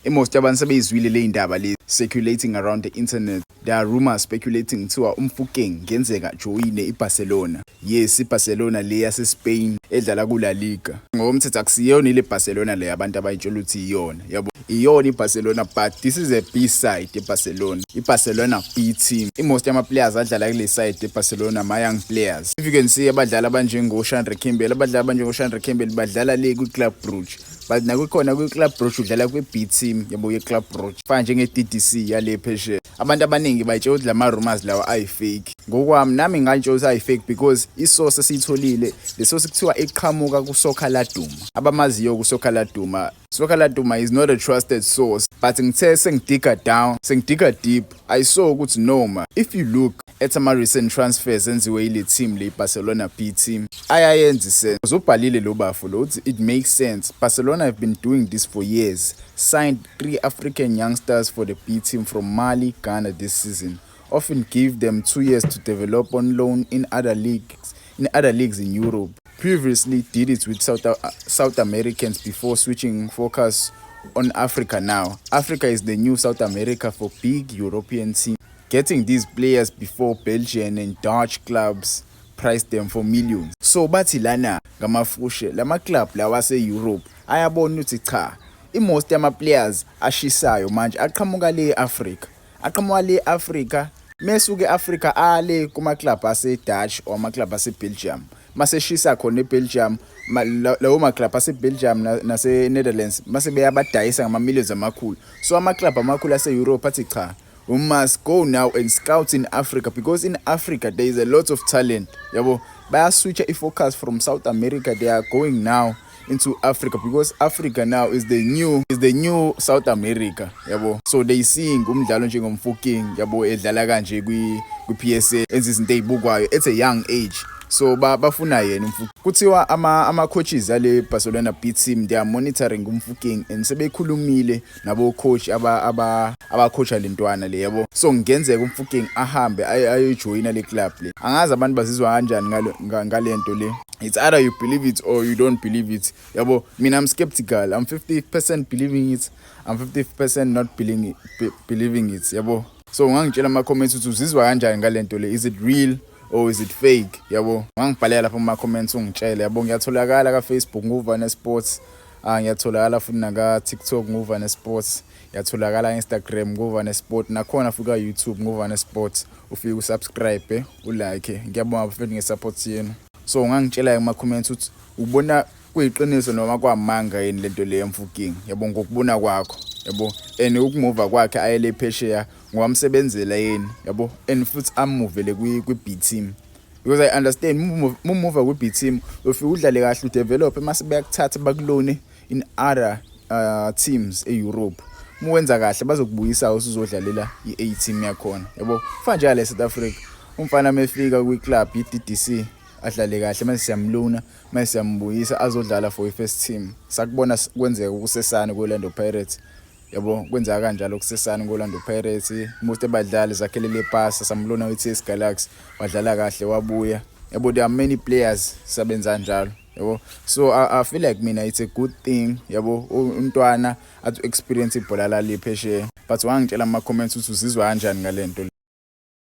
I-most yabantu sebeyizwile le ndaba le circulating around the internet. There are rumors speculating, kuthiwa uMofokeng ngenzeka joyine iBarcelona. Yes, iBarcelona le yase-Spain edlala kula Liga. Ngokomthetho akusiyona ile Barcelona le abantu abayitshela ukuthi iyona, yabo. Iyona iBarcelona, but this is a B side eBarcelona. IBarcelona B team. I-most yama players adlala kule side eBarcelona ama young players. If you can see, abadlali abanjengo Shandre Campbell, abadlali abanjengo Shandre Campbell badlala le kwi Club Brugge. But nakukhona kwi Club Brugge udlala kwi B team, yabo, ye Club Brugge. Fana njenge DDC yale phesheya. Abantu abaningi bayitshela ukuthi lama rumors lawa ayi-fake. Ngokwami nami ngantshela ukuthi ayi-fake because isource esiyitholile, le source kuthiwa iqhamuka kuSoccer Laduma. Abamaziyo kuSoccer Laduma, Soccer Laduma is not a trusted source, but ngithe sengidiga down, sengidiga deep, I saw ukuthi noma if you look at ama recent transfers enziwe ile team le Barcelona B team, ayayenza sense. Ubhalile lo bafo lo uthi it makes sense. Barcelona have been doing this for years. Signed three African youngsters for the B team from Mali, Ghana this season. Often give them 2 years to develop on loan in other leagues in Europe. Previously did it with South Americans before switching focus on Africa now. Africa is the new South America for big European teams. Getting these players before Belgian and Dutch clubs price them for millions. So bathi lana ngamafushe lama club lawa ase-Europe ayabona ukuthi cha, i-most yama players ashisayo manje aqhamuka le e-Africa. Aqhamuka le e-Africa, mesuke e-Africa ale kuma club ase-Dutch or ama club ase-Belgium. Maseshisa khona eBelgium, lawo ma club ase-Belgium nase-Netherlands mase beyabadayisa ngama millions amakhulu. So ama club amakhulu ase-Europe athi cha, we must go now and scout in Africa because in Africa there is a lot of talent, yabo. Bayaswitcha i-focus from South America, they are going now into Africa because Africa now is the new South America, yabo. So they seeing umdlalo njengoMofokeng, yabo, edlala kanje kwi PSL, enza izinto ezibukwayo at a young age, so bafuna yena uMofokeng. Kuthiwa ama coaches ale Barcelona B team, they are monitoring uMofokeng and sebekhulumile nabo coach aba abacoacha lentwana le, yabo. So ngenzeka uMofokeng ahambe ayojoyina le club le. Angazi abantu bazizwa kanjani ngalento le. It's either you believe it or you don't believe it, yabo. Mina I'm skeptical. I'm 50% believing it, I'm 50% not believing it, yabo. So ungangitshela ama comments ukuthi uzizwa kanjani ngalento le. Is it real or is it fake, yabo? Ungangibhalela lapho kuma comments ungitshele, yabo. Ngiyatholakala ka Facebook nguVane Sports. Ah, ngiyatholakala futhi naka TikTok nguVane Sports, ngiyatholakala Instagram nguVane Sport, nakhona futhi ka YouTube nguVane Sports. Ufike usubscribe, ulike. Ngiyabonga futhi ngesupport yenu. So ungangitshela kuma comments ukuthi ubona kuyiqiniso noma kwamanga yini lento le yaMofokeng, yabo, ngokubona kwakho, yabo, and ukumuva kwakhe ayele phesheya ngowamsebenzela yini, yabo, and futhi amuvele kwi B team, because I understand mumuva kwi B team ufike udlale kahle, udevelop, mase bayakuthatha bakulone in other teams eEurope. Muwenza kahle bazokubuyisa usuzodlalela i-A team yakhona, yabo. Kufana njalo South Africa, umfana mefika kwi-club i-DDC adlale kahle, mase siyamluna, mase siyambuyisa azodlala for i-first team. Sakubona kwenzeka kusesane ku-Orlando Pirates, yabo. Kwenzeka kanjalo kusesane ku-Orlando Pirates, most abadlali zakhele lepasa samlona we-TS Galaxy, wadlala kahle, wabuya, yabo. There are many players sabenza njalo, yabo. So I feel like mina it's a good thing, yabo, umntwana athi experience ibhola lali phesheya, but wangitshela ama comments ukuthi uzizwa kanjani ngalento.